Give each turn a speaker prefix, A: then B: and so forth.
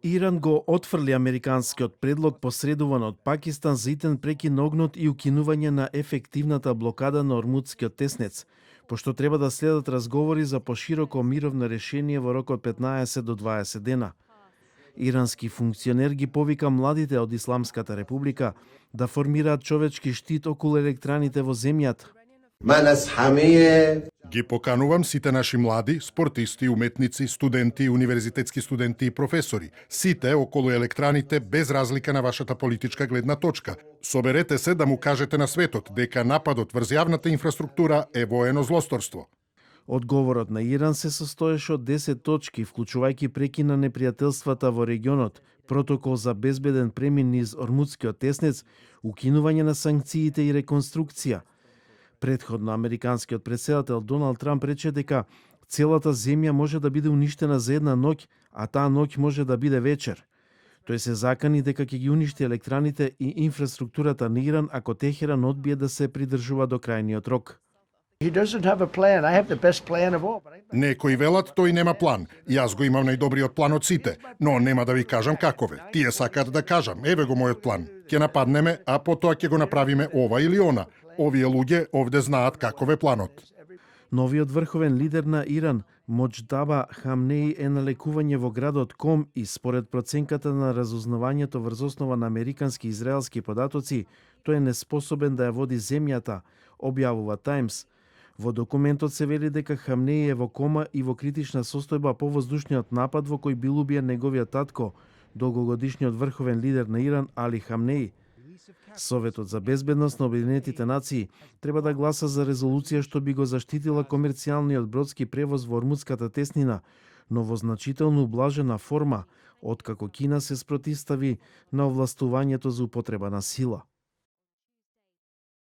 A: Иран го отфрли американскиот предлог посредуван од Пакистан за итен прекин на огнот и укинување на ефективната блокада на Ормудскиот теснец, пошто треба да следат разговори за пошироко мировно решение во рок од 15 до 20 дена. Ирански функционер ги повика младите од Исламската република да формираат човечки штит околу електраните во земјата.
B: Ги поканувам сите наши млади, спортисти, уметници, студенти, универзитетски студенти и професори, сите околу електраните без разлика на вашата политичка гледна точка. Соберете се да му кажете на светот дека нападот врз јавната инфраструктура е воено злосторство.
A: Одговорот на Иран се состоеше од 10 точки, вклучувајќи прекин на непријателствата во регионот, протокол за безбеден премин низ Ормудскиот теснец, укинување на санкциите и реконструкција. Претходно американскиот претседател Доналд Трамп рече дека целата земја може да биде уништена за една ноќ, а таа ноќ може да биде вечер. Тој се закани дека ќе ги уништи електраните и инфраструктурата на Иран ако Техеран одбие да се придржува до крајниот рок.
B: Некои велат тој нема план. Јас го имам најдобриот план од сите, но нема да ви кажам каков е. Тие сакаат да кажам, еве го мојот план. Ќе нападнеме, а потоа ќе го направиме ова или она. Овие луѓе овде знаат каков е планот.
A: Новиот врховен лидер на Иран, Моџтаба Хамнеи, е на лекување во градот Ком и според проценката на разузнавањето врз основа на американски и израелски податоци, тој е неспособен да ја води земјата, објавува Таймс. Во документот се вели дека Хамнеи е во кома и во критична состојба по воздушниот напад во кој бил убиен неговиот татко, долгогодишниот врховен лидер на Иран Али Хамнеи. Советот за безбедност на Обединетите нации треба да гласа за резолуција што би го заштитила комерцијалниот бродски превоз во Ормудската теснина, но во значително ублажена форма, откако Кина се спротивстави на овластувањето за употреба на сила.